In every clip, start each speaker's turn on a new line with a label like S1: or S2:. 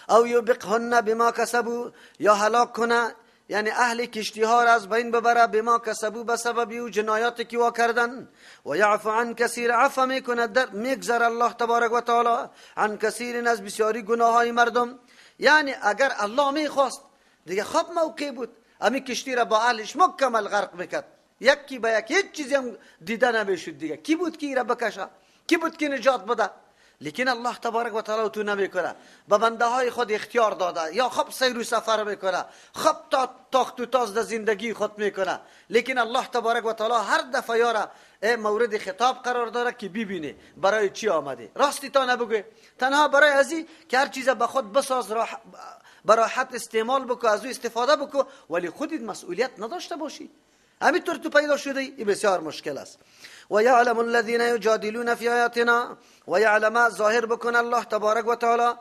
S1: او یوبقهن بما کسبوا، یا هلاک کنه، یعنی اهل کشتی ها را از بین ببره، بما کسبوا به سبب او جنایاتی که وا کردن. و یعفو عن کثیر، عفو میکنه، در میگذره الله تبارک و تعالی عن کثیر، از بسیاری گناه های مردم. یعنی اگر الله میخواست دیگه خب موقع بود امی کشتی را با اهلش مکمل غرق میکرد، یکی به یک، هیچ چیزی هم دیده نمیشد دیگه. کی بود که را بکشه؟ کی بود که نجات بده؟ لیکن الله تبارک و تعالی تو نمیکنه، به بنده های خود اختیار داده، یا خب سیر و سفر میکنه، خب تا تاخت و تاز در زندگی خود میکنه، لیکن الله تبارک و تعالی هر دفعه یارا مورد خطاب قرار داره که ببینه برای چی آمده. راستی تا نبگه، تنها برای ازی که هر چیز به خود بساز، براحت استعمال بکو، از او استفاده بکو، ولی خودت مسئولیت نداشته باشی. همینطور تو پیدا شده ای، بسیار مشکل است. و یعلم الذین یجادلون فی آیاتنا، و یعلم ظاهر بکنه الله تبارک و تعالی،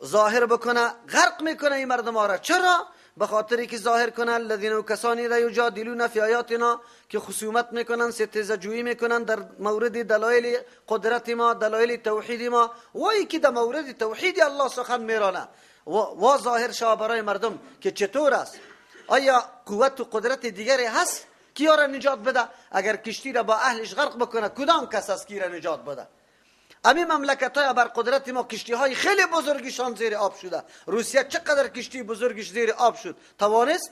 S1: ظاهر بکنه، غرق میکنه این مردم را. چرا؟ به خاطری که ظاهر کنه الذین کسانی را یجادلون فی آیاتنا، که خصومت میکنن، ستیزه جویی میکنن در مورد دلایل قدرت ما، دلایل توحید ما، و که در مورد توحید الله سخن میرانه و ظاهر شوه برای مردم که چطور است. آیا قوت و قدرت دیگری هست که را نجات بده؟ اگر کشتی را با اهلش غرق بکنه کدام کس است که را نجات بده؟ امی مملکت های بر قدرت ما کشتی های خیلی بزرگشان زیر آب شده. روسیه چقدر کشتی بزرگش زیر آب شد، توانست؟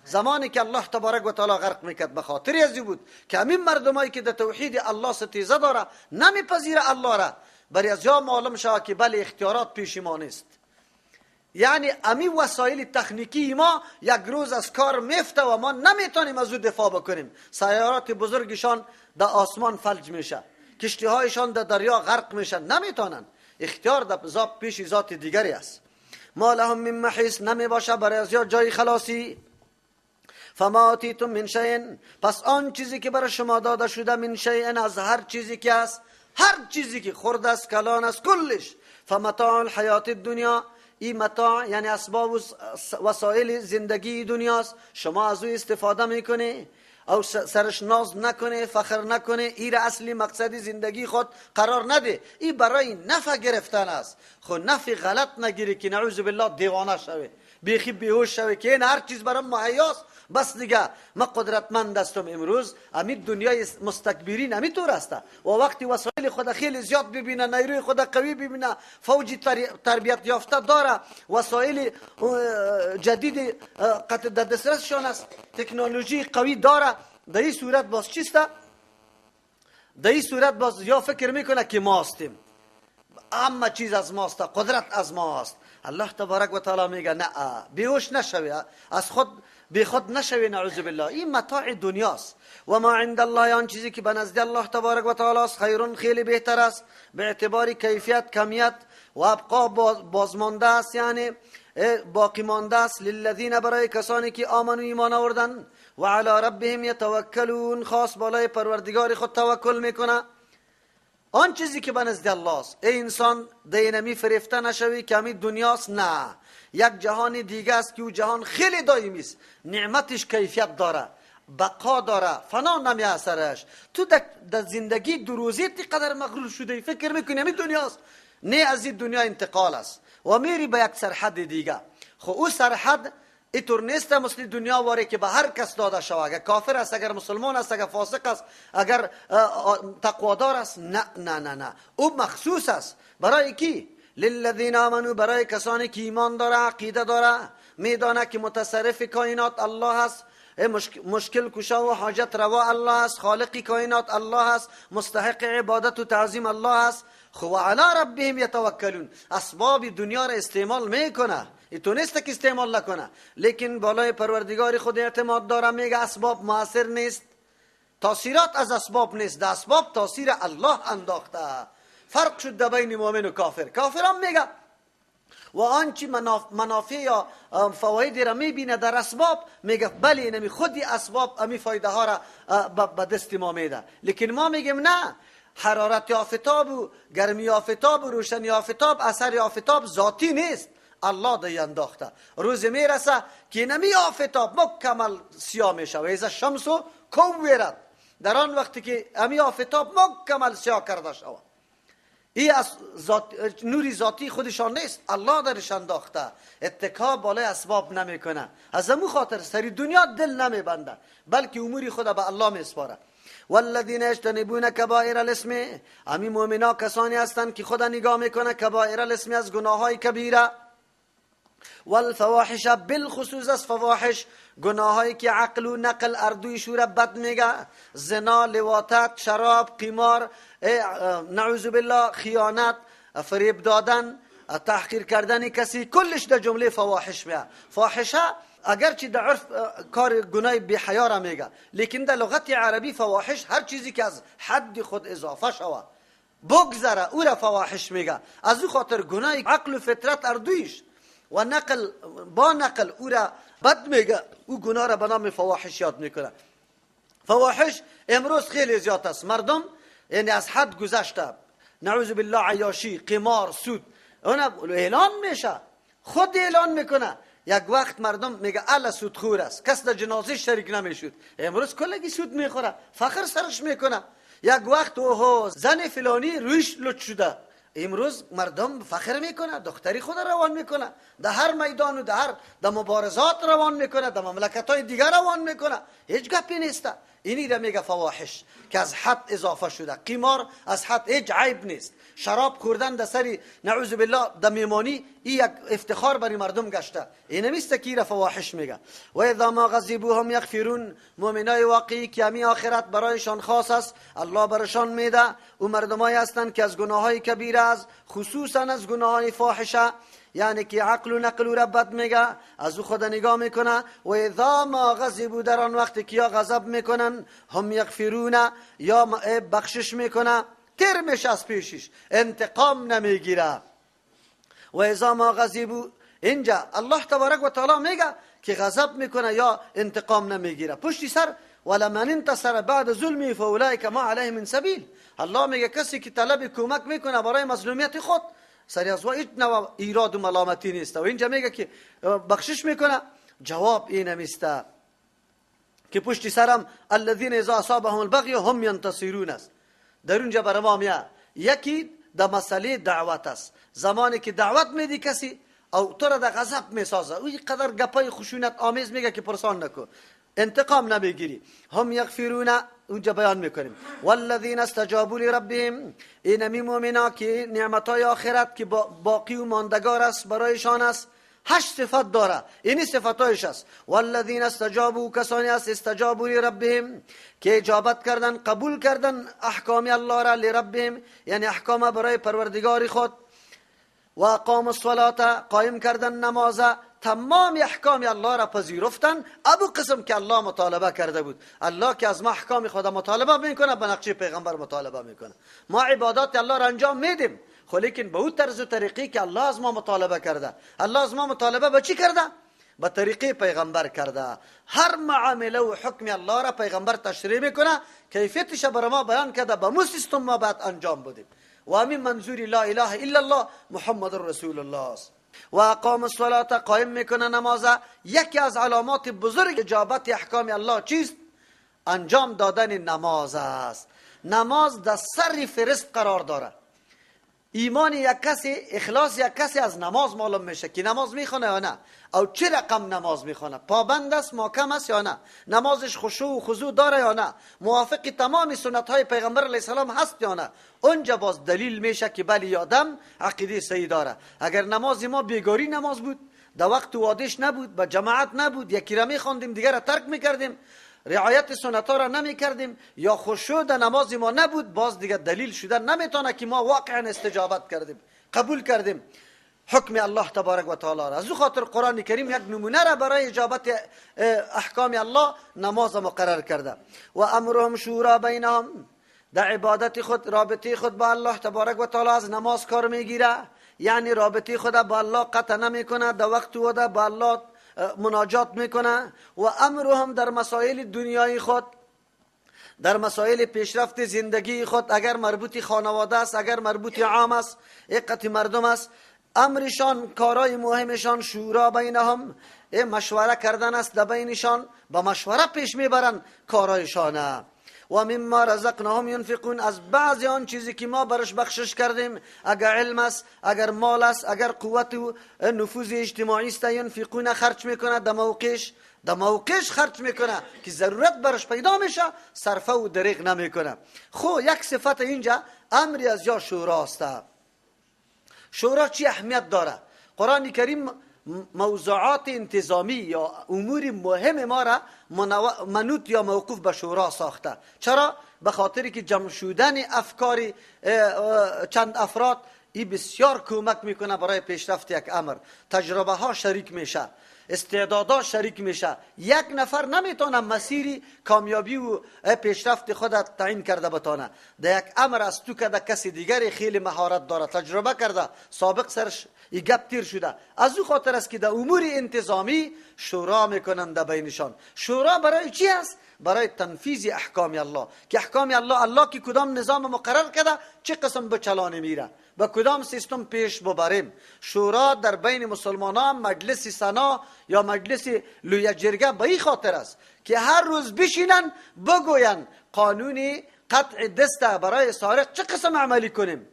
S1: زمانی که الله تبارک و تعالی غرق میکرد به خاطر ازی بود که همین مردمایی که در توحید الله ستیزه داره نمیپذیره الله را، برای از یا معلوم شود که بله اختیارات پیش ما نیست. یعنی امی وسایل تکنیکی ما یک روز از کار میفته و ما نمیتونیم از او دفاع بکنیم. سیارات بزرگشان در آسمان فلج میشه، کشتی هایشان در دریا غرق میشن، نمیتونن. اختیار در پیش ذات دیگری است. ما لهم من محیص، نمی باشه برای از جای خلاصی. فما آتیتم من شیء، پس آن چیزی که برای شما داده شده، من شیء، از هر چیزی که است، هر چیزی که خرد است، کلان است، کلش، فمتاع الحیات الدنیا، این متاع یعنی اسباب و وسایل زندگی دنیاست، شما از او استفاده میکنی او سرش ناز نکنه، فخر نکنه، این را اصلی مقصد زندگی خود قرار نده، این برای نفع گرفتن است. خو نفع غلط نگیری که نعوذ بالله دیوانه شوی، بیخی بیهوش شوی که این هر چیز برام مهیاست، بس دیگه ما قدرتمند هستم. امروز امی دنیای مستکبرین امی طور است و وقتی وسایل خود خیلی زیاد ببینه، نیروی خود قوی ببینه، فوج تربیت یافته داره، وسایل جدید قطع در دسترسشان است، تکنولوژی قوی داره، در این صورت باز چیست؟ در این صورت باز یا فکر میکنه که ما هستیم، اما چیز از ماست، قدرت از ماست. الله تبارک و تعالی میگه نه، بیهوش نشوی، از خود بی خود نشوی، نعوذ بالله. این متاع دنیاست. و ما عند الله، آن چیزی که به نزد الله تبارک و تعالی است، خیرون، خیلی بهتر است به اعتبار کیفیت، کمیت، و ابقا، بازمانده است، یعنی باقی مانده است، للذین، برای کسانی که آمنو، ایمان آوردن، و علی ربهم یتوکلون، خاص بالای پروردگار خود توکل میکنه. آن چیزی که به نزد الله است، ای انسان دینمی فریفته نشوی که همین دنیاست، نه، یک جهان دیگه است که او جهان خیلی دائمی است، نعمتش کیفیت داره، بقا داره، فنا نمی اثرش. تو در زندگی دو روزی قدر مغرور شده، فکر میکنی همین دنیاست، نه، از این دنیا انتقال است و میری به یک سرحد دیگه. خب او سرحد اینطور نیست مثل دنیا واره که به هر کس داده شود، اگر کافر است، اگر مسلمان است، اگر فاسق است، اگر تقوادار است، نه نه نه نه، او مخصوص است. برای کی؟ للذین آمنوا، برای کسانی که ایمان داره، عقیده داره، میدانه که متصرف کائنات الله است، مشکل کشا و حاجت روا الله است، خالق کائنات الله است، مستحق عبادت و تعظیم الله است. خو علی ربهم یتوکلون، اسباب دنیا را استعمال میکنه، تو نیست که استعمال نکنه، لیکن بالای پروردگار خود اعتماد داره. میگه اسباب موثر نیست، تاثیرات از اسباب نیست، در اسباب تاثیر الله انداخته. فرق شد در بین مؤمن و کافر. کافر هم میگه و آنچه منافع یا فواید را میبینه در اسباب، میگه بله نمی خودی اسباب امی فایده ها را به دست ما میده، لیکن ما میگیم نه، حرارت آفتاب و گرمی آفتاب و روشنی آفتاب، اثر آفتاب ذاتی نیست، الله دی انداخته. روز میرسه که نمی آفتاب مکمل سیاه میشه و اذا الشمس کورت، در آن وقتی که امی آفتاب مکمل سیاه کرده شود، ای از نوری ذاتی خودشان نیست، الله درش انداخته. اتکا بالای اسباب نمیکنه، از امو خاطر سری دنیا دل نمیبنده، بلکه اموری خود به الله میسپاره. والذین یجتنبون کبائر الاثم، امی مؤمنا کسانی هستند که خدا نگاه میکنه کبائر الاثم، از گناههای کبیره، والفواحش، بالخصوص از فواحش، گناهایی که عقل و نقل اردوی شوره بد میگه، زنا، لواطت، شراب، قمار، نعوذ بالله، خیانت، فریب دادن، تحقیر کردن کسی، کلش در جمله فواحش میه. فاحشه اگرچه در عرف کار گناه بی حیا را میگه، لیکن در لغت عربی فواحش هر چیزی که از حد خود اضافه شوه بگذره او را فواحش میگه. از او خاطر گناه عقل و فطرت اردویش و نقل با نقل او را بد میگه، او گناه را به نام فواحش یاد میکنه. فواحش امروز خیلی زیاد است، مردم یعنی از حد گذشته، نعوذ بالله، عیاشی، قمار، سود، اون اعلان میشه، خود اعلان میکنه. یک وقت مردم میگه الا سودخور است، کس در جنازه شریک نمیشد، امروز کلگی سود میخوره، فخر سرش میکنه. یک وقت اوه زن فلانی رویش لچ شده، امروز مردم فخر میکنه، دختری خود روان میکنه، در هر میدان و در هر در مبارزات روان میکنه، در مملکت های دیگر روان میکنه، هیچ گپی نیست. اینی را میگه فواحش که از حد اضافه شده. قمار از حد هیچ عیب نیست، شراب خوردن در سری نعوذ بالله در میمانی این یک افتخار برای مردم گشته، این نمیسته که را فواحش میگه. و اذا ما غضبوا هم یغفرون، مؤمنای واقعی که همی آخرت برایشان خاص است، الله برشان میده. او مردمایی هستند که از گناههای کبیره، از خصوصا از گناههای فاحشه، یعنی که عقل و نقل و ربط میگه، از او خود نگاه میکنه. و اذا ما غضبوا، در آن وقتی که یا غضب میکنن، هم یغفرون، یا بخشش میکنه، تیر میشه از پیشش، انتقام نمیگیره. و اذا ما غضبوا، اینجا الله تبارک و تعالی میگه که غضب میکنه یا انتقام نمیگیره. پشتی سر ولمن انتصر بعد ظلمه فاولئک ما علیه من سبیل، الله میگه کسی که طلب کمک میکنه برای مظلومیت خود، سری از هیچ نوع ایراد و ملامتی نیست. و اینجا میگه که بخشش میکنه، جواب این نمیسته که پشتی سرم الذین اذا اصابهم البغی هم ینتصرون است. در اونجا برای ما میاد یکی در مسئله دعوت است. زمانی که دعوت میدی کسی او تو را در غضب میسازه، او قدر گپای خشونت آمیز میگه که پرسان نکن، انتقام نمیگیری. هم یغفرون، اونجا بیان میکنیم. والذین استجابوا لربهم، اینمی مؤمنا که نعمتهای آخرت که باقی و ماندگار است برایشان است، 8 صفت داره، اینی صفتایش است. والذین استجابوا، کسانی است استجابوا لربهم که اجابت کردن، قبول کردن احکام الله را، لربهم یعنی احکام برای پروردگار خود، و اقام الصلاة قائم کردن نماز، تمام احکام الله را پذیرفتن. ابو قسم که الله مطالبه کرده بود، الله که از ما احکام خدا مطالبه میکنه، به نقشه پیغمبر مطالبه میکنه. ما عبادات الله را انجام میدیم، خو لیکن به او طرز و طریقی که الله از ما مطالبه کرده. الله از ما مطالبه به چی کرده؟ به طریقه پیغمبر کرده. هر معامله و حکم الله را پیغمبر تشریح میکنه، کیفیتش برای ما بیان کرده، به مو سیستم ما باید انجام بدیم. و همین منظور لا اله الا الله محمد رسول الله است. و اقام الصلاة قائم میکنه نماز. یکی از علامات بزرگ اجابت احکام الله چیست؟ انجام دادن نماز است. نماز در سر فرست قرار داره. ایمان یک کسی، اخلاص یک کسی از نماز معلوم میشه که نماز میخونه یا نه، او چه رقم نماز میخونه، پابند است، محکم است یا نه، نمازش خشوع و خضوع داره یا نه، موافق تمام سنت های پیغمبر علیه السلام هست یا نه. اونجا باز دلیل میشه که بلی آدم عقیده صحیح داره. اگر نماز ما بیگاری نماز بود، در وقت وادش نبود، با جماعت نبود، یکی را میخواندیم دیگر را ترک میکردیم، رعایت سنت ها را نمی کردیم، یا خشوع در نماز ما نبود، باز دیگه دلیل شده نمیتونه که ما واقعا استجابت کردیم، قبول کردیم حکم الله تبارک و تعالی را. از او خاطر قرآن کریم یک نمونه را برای اجابت احکام الله نماز مقرر کرده. و امرهم شورا بینهم، در عبادت خود، رابطه خود با الله تبارک و تعالی از نماز کار میگیره، یعنی رابطه خود با الله قطع نمیکنه، در وقت و در با الله مناجات میکنه. و امرهم در مسائل دنیای خود، در مسائل پیشرفت زندگی خود، اگر مربوط خانواده است، اگر مربوط عام است، اقت مردم است، امرشان، کارای مهمشان شورا بینهم، مشوره کردن است در بینشان، با مشوره پیش میبرن کارایشان. و مما رزقناهم ینفقون، از بعضی آن چیزی که ما برش بخشش کردیم، اگر علم است، اگر مال است، اگر قوت و نفوذ اجتماعی است، ینفقون خرج میکنه، در موقعش خرج میکنه که ضرورت برش پیدا میشه، صرفه و دریغ نمیکنه. خو یک صفت اینجا امری از یا شورا است. شورا چی اهمیت داره؟ قرآن کریم موضوعات انتظامی یا امور مهم ما را منوط یا موقوف به شورا ساخته. چرا؟ به خاطر که جمع شدن افکار چند افراد ای بسیار کمک میکنه برای پیشرفت یک امر. تجربه ها شریک میشه، استعدادها شریک میشه. یک نفر نمیتونه مسیری کامیابی و پیشرفت خود تعیین کرده بتانه. در یک امر از تو که کسی دیگری خیلی مهارت داره، تجربه کرده، سابق سرش ای گپ تیر شده. از او خاطر است که در امور انتظامی شورا میکنند در بینشان. شورا برای چی است؟ برای تنفیذ احکام الله، که احکام الله، الله که کدام نظام مقرر کرده چه قسم به چلانه میره، به کدام سیستم پیش ببریم. شورا در بین مسلمانان مجلس سنا یا مجلس لویه جرگه به این خاطر است که هر روز بشینن بگوین قانون قطع دست برای سارق چه قسم عملی کنیم،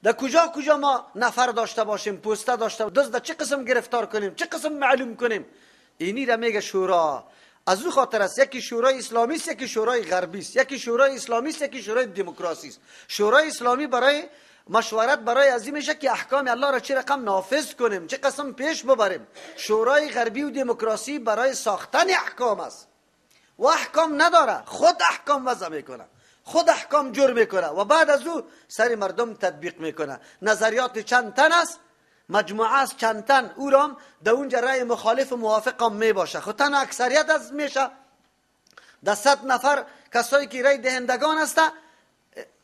S1: در کجا کجا ما نفر داشته باشیم، پوسته داشته باشیم، دزد چه قسم گرفتار کنیم، چه قسم معلوم کنیم. اینی را میگه شورا. از او خاطر است یکی شورای اسلامی است، یکی شورای غربی است، یکی شورای اسلامی است، یکی شورای دموکراسی است. شورای اسلامی برای مشورت برای از این میشه که احکام الله را چه رقم نافذ کنیم، چه قسم پیش ببریم. شورای غربی و دموکراسی برای ساختن احکام است و احکام نداره، خود احکام وضع میکنه، خود احکام جور میکنه و بعد از او سر مردم تطبیق میکنه. نظریات چند تن است، مجموعه از چند تن، او را در اونجا رأی مخالف و موافق هم میباشه. خود تن اکثریت از میشه. در 100 نفر کسایی که رأی دهندگان هست،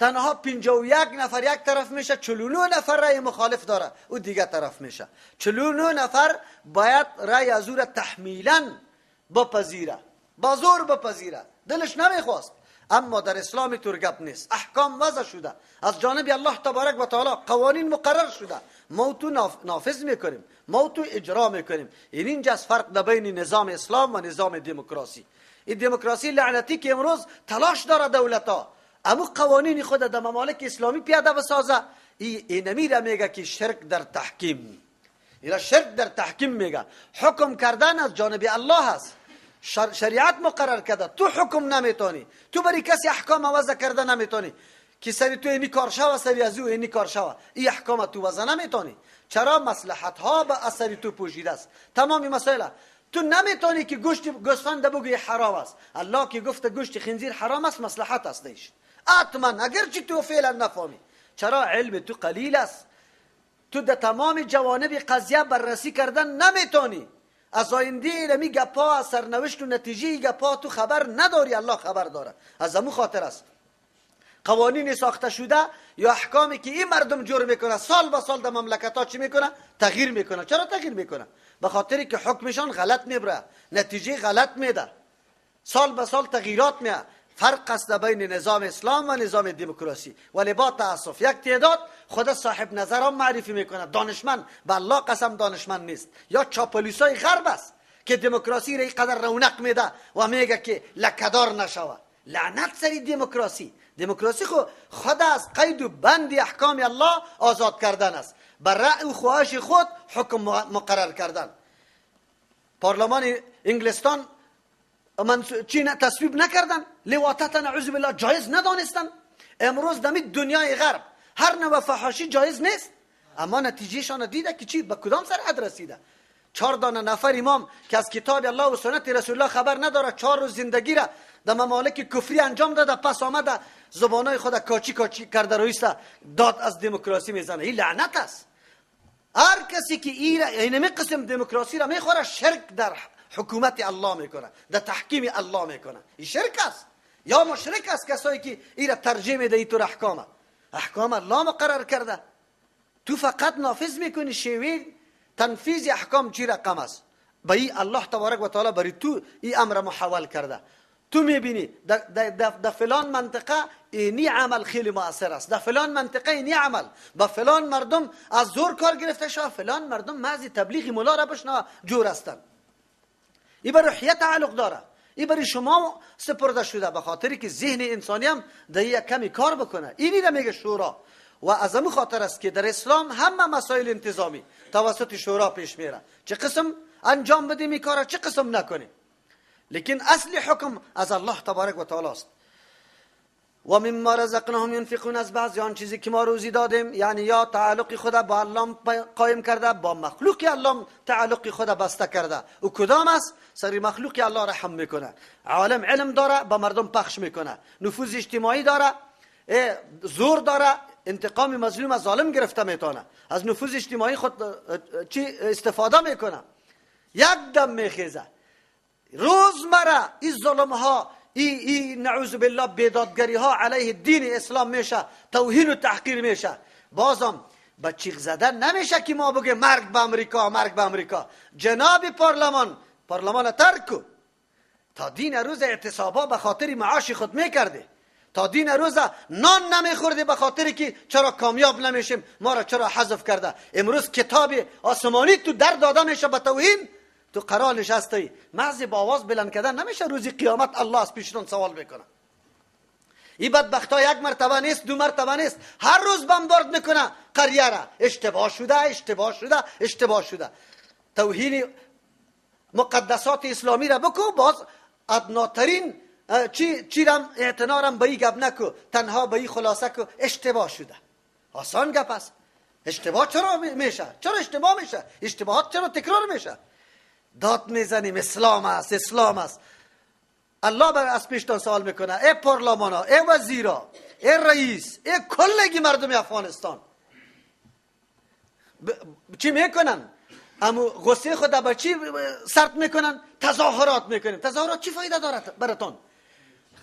S1: تنها 51 نفر یک طرف میشه، 49 نفر رأی مخالف داره او دیگه طرف میشه. 49 نفر باید رأی از او را تحمیلا بپذیره، با زور بپذیره، دلش نمیخواست. اما در اسلام طور گپ نیست. احکام وضع شده از جانب الله تبارک و تعالی، قوانین مقرر شده، ما تو نافذ میکنیم، ما تو اجرا میکنیم. این اینجا فرق در بین نظام اسلام و نظام دموکراسی. این دموکراسی لعنتی که امروز تلاش داره دولت ها امو قوانین خود در ممالک اسلامی پیاده بسازه، اینمی را میگه که شرک در تحکیم. اینا شرک در تحکیم میگه. حکم کردن از جانب الله است، شریعت مقرر کرده، تو حکم نمیتونی، تو برای کسی احکام وضع کرده نمیتونی که سری تو اینی کار شوه، سری از او اینی کار شوه. این احکام تو وضع نمیتونی. چرا؟ مصلحت ها به اثر تو پوشیده است. تمام مسائل تو نمیتونی که گوشت گوسفند بگویی حرام است. الله که گفته گوشت خنزیر حرام است، مصلحت است دیش اتمن، اگرچه تو فعلا نفهمی. چرا؟ علم تو قلیل است، تو در تمام جوانب قضیه بررسی کردن نمیتونی. از آینده علمی گپا، از سرنوشت و نتیجه گپا تو خبر نداری، الله خبر داره. از امو خاطر است قوانین ساخته شده یا احکامی که این مردم جور میکنه سال به سال در مملکت ها چی میکنه؟ تغییر میکنه. چرا تغییر میکنه؟ به خاطر که حکمشان غلط میبره، نتیجه غلط میده، سال به سال تغییرات میه. فرق است بین نظام اسلام و نظام دموکراسی. ولی با تاسف یک تعداد خود صاحب نظر هم معرفی میکنه، دانشمند، به الله قسم دانشمند نیست، یا چاپلوسای غرب است که دموکراسی را اینقدر رونق میده و میگه که لکدار نشوه. لعنت سری دموکراسی. دموکراسی خود از قید و بند احکام الله آزاد کردن است، بر رأی و خواهش خود حکم مقرر کردن. پارلمان انگلستان چین تصویب نکردن، لواطت نعوذ بالله جایز ندانستن. امروز دمی دنیای غرب هر نوع فحاشی جایز نیست، اما نتیجهشان دیده که چی به کدام سرحد رسیده. 4 دانه نفر امام که از کتاب الله و سنت رسول الله خبر نداره، 4 روز زندگی را در ممالک کفری انجام داده، پس آمده زبانای خود کاچی کاچی کرده رویسته داد از دموکراسی میزنه. این لعنت است. هر کسی که اینمی قسم دموکراسی را میخوره، شرک در حکومت الله میکنه، در تحکیم الله میکنه. این شرک است یا مشرک است کسایی که این را ترجیح میده. این طور احکام، احکام الله مقرر کرده، تو فقط نافذ میکنی. شیوه تنفیذ احکام چی رقم است؟ به این الله تبارک و تعالی برای تو این امر محول کرده. تو میبینی در فلان منطقه اینی عمل خیلی مؤثر است، در فلان منطقه اینی عمل با فلان مردم از زور کار گرفته شد، فلان مردم محض تبلیغ مولا را بشنوه جور هستند. این به روحیه تعلق داره. این برای شما سپرده شده به خاطری که ذهن انسانی هم در یک کمی کار بکنه. اینی را میگه شورا. و از همون خاطر است که در اسلام همه مسائل انتظامی توسط شورا پیش میره، چه قسم انجام بدیم این کار، چه قسم نکنیم. لیکن اصل حکم از الله تبارک و تعالی است. و مما رزقناهم ينفقون، از بعضی آن چیزی که ما روزی دادیم، یعنی یا تعلق خود با الله قایم کرده، با مخلوق الله تعلق خود بسته کرده. او کدام است؟ سری مخلوق الله رحم میکنه. عالم علم داره، با مردم پخش میکنه، نفوذ اجتماعی داره، زور داره، انتقام مظلوم از ظالم گرفته میتونه، از نفوذ اجتماعی خود چی استفاده میکنه. یک دم میخیزه روزمره این ظلم ها، ای نعوذ بالله بیدادگری ها علیه دین اسلام میشه، توهین و تحقیر میشه. بازم با چیغ زدن نمیشه که ما بگه مرگ به امریکا، مرگ به امریکا. جناب پارلمان، پارلمان ترک کو. تا دین روز اعتصابا به خاطر معاش خود میکرده، تا دین روز نان نمیخورده به خاطر که چرا کامیاب نمیشیم، ما را چرا حذف کرده. امروز کتاب آسمانی تو در داده میشه به توهین، تو قرار نشستی. محض با آواز بلند کردن نمیشه، روزی قیامت الله از پیشتون سوال میکنه. این بدبختا یک مرتبه نیست، دو مرتبه نیست، هر روز بمبارد میکنه قریه را. اشتباه شده، اشتباه شده، اشتباه شده. توهین مقدسات اسلامی را بکو، باز ادناترین چی رم اعتنا رم به این گپ نکو، تنها به این خلاصه کو اشتباه شده. آسان گپ است. اشتباه چرا میشه؟ چرا اشتباه میشه؟ اشتباهات چرا تکرار میشه؟ داد میزنیم اسلام است، اسلام است. الله بر از پیشتان سوال میکنه، ای پارلمانا، ای وزیرا، ای رئیس، ای کلگی مردم افغانستان چی میکنن؟ اما غصه خود با چی سرد میکنن؟ تظاهرات میکنن. تظاهرات چی فایده داره براتون؟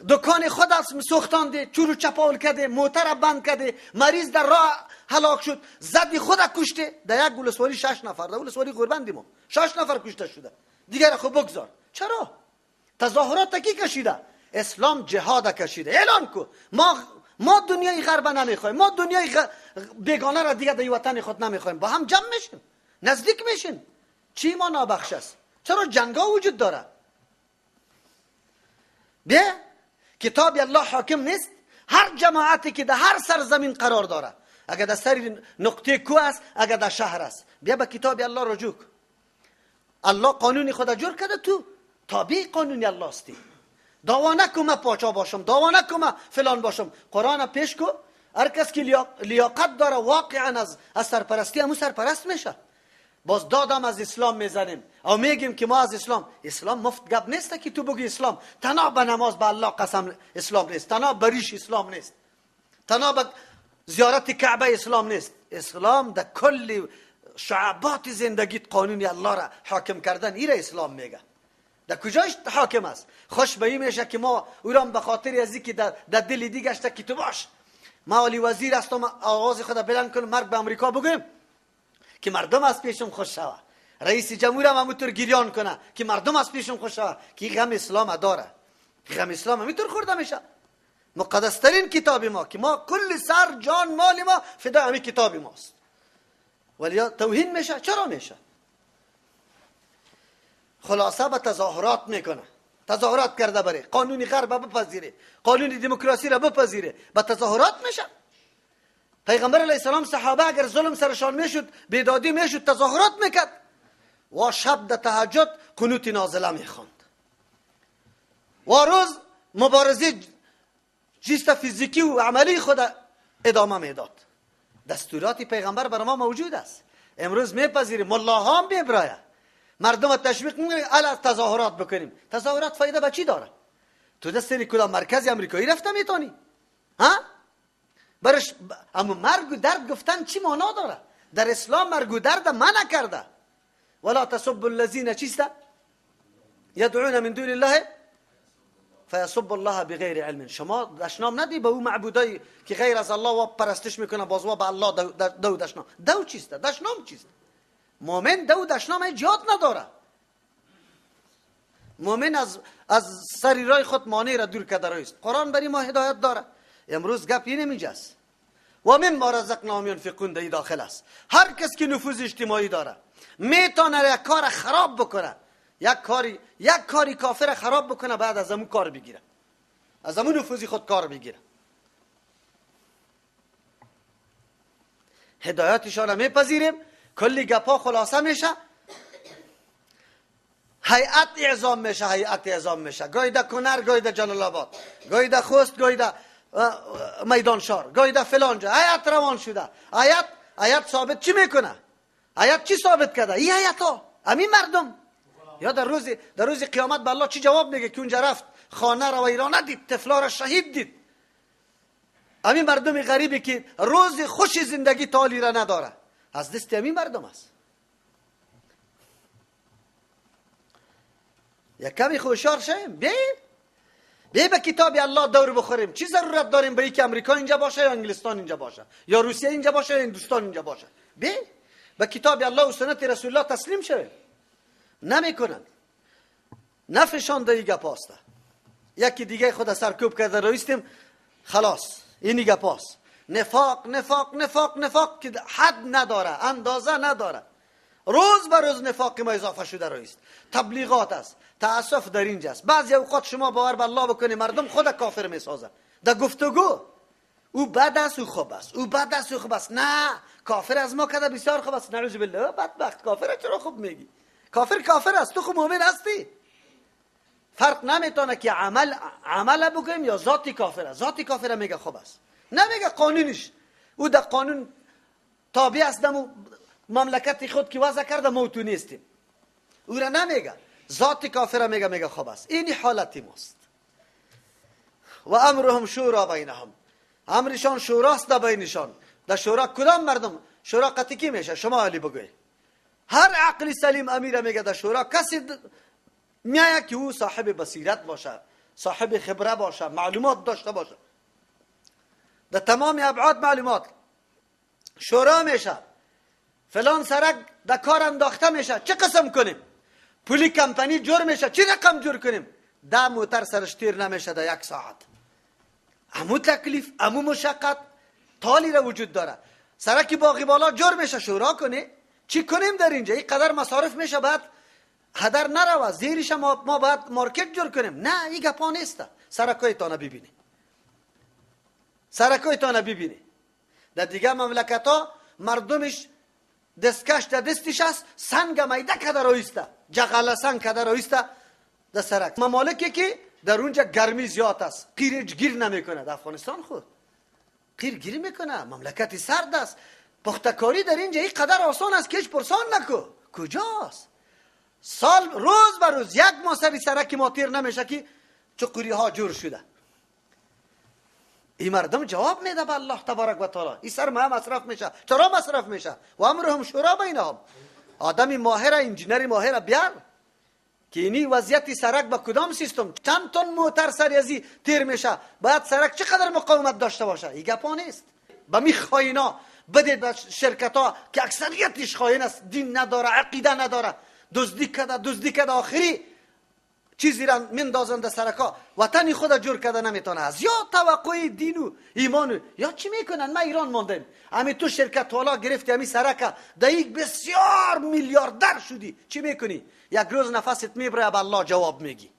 S1: دکان خود از سوختانده، چور و چپاول کرده، موتر بند کرده، مریض در راه هلاک شد، زدی خود کشته. در یک ولسوالی 6 نفر، در ولسوالی غوربندی ما 6 نفر کشته شده. دیگر خب بگذار. چرا؟ تظاهرات کی کشیده؟ اسلام جهاد کشیده. اعلان کو ما دنیای غرب نمیخوایم، ما دنیای بیگانه را دیگه در وطن خود نمیخوایم. با هم جمع میشیم، نزدیک میشیم. چی ما نابخش است؟ چرا جنگا وجود داره؟ بیا کتاب الله حاکم نیست؟ هر جماعتی که در هر سرزمین قرار داره، اگر در سر نقطه کو است، اگر در شهر است، بیا به کتاب الله رجوع. الله قانون خود جور کرده، تو تابع قانون الله استی. دعوا نکن من پاچا باشم، دعوا نکن من فلان باشم. قرآن پیش کو، هر کس که لیاقت داره واقعا از سرپرستی همون سرپرست میشه. باز دادم از اسلام میزنیم او میگیم که ما از اسلام. اسلام مفت گپ نیست که تو بگی اسلام. تنها به نماز به الله قسم اسلام نیست، تنها به ریش اسلام نیست، تنها به زیارت کعبه اسلام نیست. اسلام در کل شعبات زندگی قانون الله را حاکم کردن، ایره اسلام میگه. در کجاش حاکم است؟ خوش به این میشه که ما او را به خاطر از اینکه در دل دیگه که تو باش ما علی وزیر هستم، آواز خود بلند کنم مرگ به امریکا بگیم که مردم از پیشم خوش شوه. رئیس جمهور هم همونطور گریان کنه که مردم از پیشم خوش شوه که غم اسلام داره. غم اسلام همینطور خورده میشه. مقدس ترین کتاب ما که ما کل سر جان مال ما فدا همین کتاب ماست، ولی توهین میشه. چرا میشه؟ خلاصه به تظاهرات میکنه. تظاهرات کرده بره قانون غرب بپذیره، قانون دموکراسی را بپذیره، به تظاهرات میشه. پیغمبر علیه السلام صحابه اگر ظلم سرشان میشد، بیدادی میشد، تظاهرات میکرد و شب در تهجد قنوت نازله میخواند و روز مبارزه جیست فیزیکی و عملی خود ادامه میداد. دستورات پیغمبر بر ما موجود است. امروز میپذیریم، ملاها هم بیبرایه مردم تشویق میکنیم الا تظاهرات بکنیم. تظاهرات فایده به چی داره؟ تو دست کدام مرکز امریکایی رفته میتونی؟ ها؟ برش اما مرگ و درد گفتن چی معنا داره؟ در اسلام مرگ و درد منع کرده. ولا تسبوا الذين چیست؟ یدعون من دون الله فیسب الله بغیر علم. شما دشنام ندی به او معبودایی که غیر از الله و پرستش میکنه، باز و به الله دو دشنام. دو چیست؟ دشنام چیست؟ مؤمن دو دشنام ایجاد نداره. مؤمن از سر راه خود مانع را دور کرده است. قرآن برای ما هدایت داره. امروز گپ این اینجاست. و مما رزقناهم ینفقون در داخل است. هر کس که نفوذ اجتماعی داره میتونه یک کار خراب بکنه، یک کاری کافر خراب بکنه، بعد از امون کار بگیره، از امون نفوذی خود کار بگیره. هدایتشان میپذیریم، کلی گپا خلاصه میشه، هیئت اعزام میشه، هیئت اعزام میشه، گاهی در کنر، گاهی در جلال آباد، گاهی در خوست، گاهی در میدان شهر، گاهی در فلان جا. هیئت روان شده. هیئت ثابت چی میکنه؟ هیئت چی ثابت کرده؟ این هیئت ها همین مردم. یا در روز قیامت به الله چی جواب میگه که اونجا رفت خانه را ویرانه دید، طفلا را شهید دید. همین مردم غریبی که روز خوش زندگی تالی را نداره، از دست همین مردم است. یک کمی خوشحال شیم، بی به کتاب الله دور بخوریم. چی ضرورت داریم به اینکه امریکا اینجا باشه یا انگلستان اینجا باشه یا روسیه اینجا باشه یا هندوستان اینجا باشه؟ بی به کتاب الله و سنت رسول الله تسلیم شویم. نمیکنند، نفشان در این گپ هسته. یکی دیگه خود سرکوب کرده رویستیم، خلاص اینی گپ هست. نفاق نفاق نفاق نفاق که حد نداره، اندازه نداره. روز به روز نفاق ما اضافه شده رویست. تبلیغات است، تاسف در اینجاست. بعضی اوقات شما باور به الله بکنی مردم خود کافر میسازه در گفتگو. او بد است او خوب است، او بد است او خوب است. نه، کافر از ما کده بسیار خوب است. نعوذ بالله، بدبخت کافر چرا خوب میگی؟ کافر کافر است، تو خوب مؤمن هستی. فرق نمیتونه که عمل بکنیم یا ذاتی کافر است. ذاتی کافر میگه خوب است، نمیگه قانونش. او در قانون تابع است، دمو مملکت خود که وضع کرده ما تو نیستیم. او را نمیگه، ذات کافر میگه، میگه خوب است. این حالتی ماست. و امرهم شورا بینهم، امرشان شوراست در بینشان. در شورا کدام مردم؟ شورا قطعی کی میشه؟ شما علی بگوی. هر عقل سلیم امیر میگه در شورا کسی میایه که او صاحب بصیرت باشه، صاحب خبره باشه، معلومات داشته باشه، در تمام ابعاد معلومات. شورا میشه، فلان سرک در کار انداخته میشه، چه قسم کنیم؟ پولی کمپانی جور میشه، چه رقم جور کنیم؟ 10 موتر سرش تیر نمیشه در یک ساعت. امو تکلیف، امو مشقت تالی را وجود داره. سرک باقی بالا جور میشه، شورا کنی چی کنیم در اینجا؟ این قدر مصارف میشه، بعد هدر نروه، زیرش ما باید مارکت جور کنیم. نه، این گپا نیست. سرکای تانه ببینی، سرکای تانه ببینی. در دیگه مملکت ها مردمش دستکش در دستش است، سنگ میده کده رایسته، جغل سنگ کده رایسته در سرک. ممالکی که در اونجا گرمی زیاد است، قیر گیر نمیکنه. در افغانستان خود قیر گیر میکنه، مملکت سرد است. پختکاری در اینجا اینقدر آسان است که هیچ پرسان نکو کجاست. سال روز به روز یک ماه سری سرک ما تیر نمیشه که چقوری ها جور شده. این مردم جواب میده به الله تبارک و تعالی. این سرمایه مصرف میشه. چرا مصرف میشه؟ و امرهم شورا بینهم. آدمی ماهر، انجینر ماهر بیار که اینی وضعیت سرک با کدام سیستم چند تن موتر سری ازی تیر میشه، باید سرک چقدر مقاومت داشته باشه. این گپا نیست. به می خاینا بدید به شرکت ها که اکثریتش خاین است، دین نداره، عقیده نداره، دزدی کرده، دزدی کرده، آخری چیزی را میندازند سرکا، وطن خود جور کرده نمیتونه. از یا توقع دین و ایمان یا چی میکنن؟ ما ایران ماندیم، امی تو شرکت والا گرفتی، امی سرکا در بسیار میلیاردر شدی، چی میکنی؟ یک روز نفست میبره، به الله جواب میگی.